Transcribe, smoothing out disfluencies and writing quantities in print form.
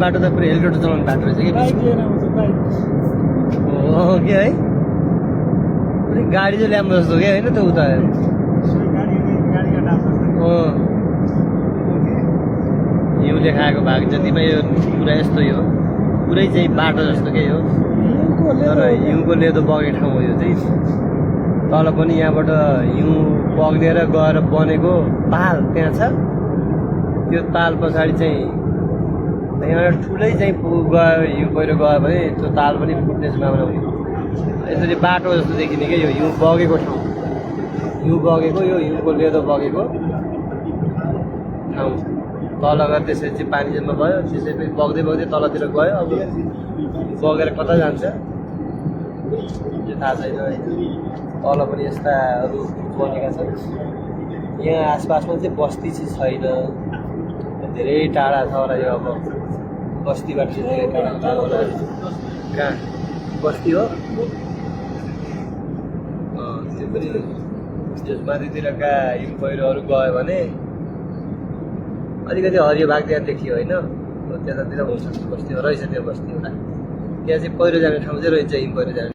बाटो त पुरै हेलिकप्टर चलाउने बाटो रहेछ कि हो कि है पुरै गाडी चाहिँ ल्याम्रो जस्तो क्या होइन त उता हिउँले खाएको भाग जतिमा यो पुरा यस्तो यो पुरै चाहिँ बाटो जस्तो के हो तर हिउँको लेदो बग्ने ठाउँ हो यो चाहिँ तल पनि यहाँबाट हिउँ बग्नेर गएर बनेको ताल त्यहाँ छ त्यो ताल पछाडि चाहिँ यहाँ ठुलै चाहिँ गयो हिउँ पहिरो गयो भने त्यो ताल पनि फुट्ने सम्भावना हुन्छ यसरी बाटो जस्तो देखिने क्या यो हिउँ बगेको ठाउँ हिउँ बगेको यो हिउँको लेदो बगेको ठाउँ तल गएर त्यसरी चाहिँ पानी जम्मा भयो त्यसरी पनि बग्दै बग्दै तलतिर गयो अब बगेर कता जान्छ यो थाहा छैन तल पनि यस्ताहरू बनेका छन् यहाँ आसपासमा चाहिँ बस्ती चाहिँ छैन धेरै टाढा छ होला यो अब बस्तीबाट चाहिँ धेरै टाढा छ होला कहाँ बस्ती हो त्यो पनि त्यस माथितिरका हिउँ पहिरोहरू गयो भने अलिकति हरियो भाग त्यहाँ देखियो होइन त्यतातिर हुन्छ बस्ती रहेछ त्यो बस्ती एउटा त्यहाँ चाहिँ पहिरो जाने ठाउँ चाहिँ रहेछ हिउँ पहिरो जाने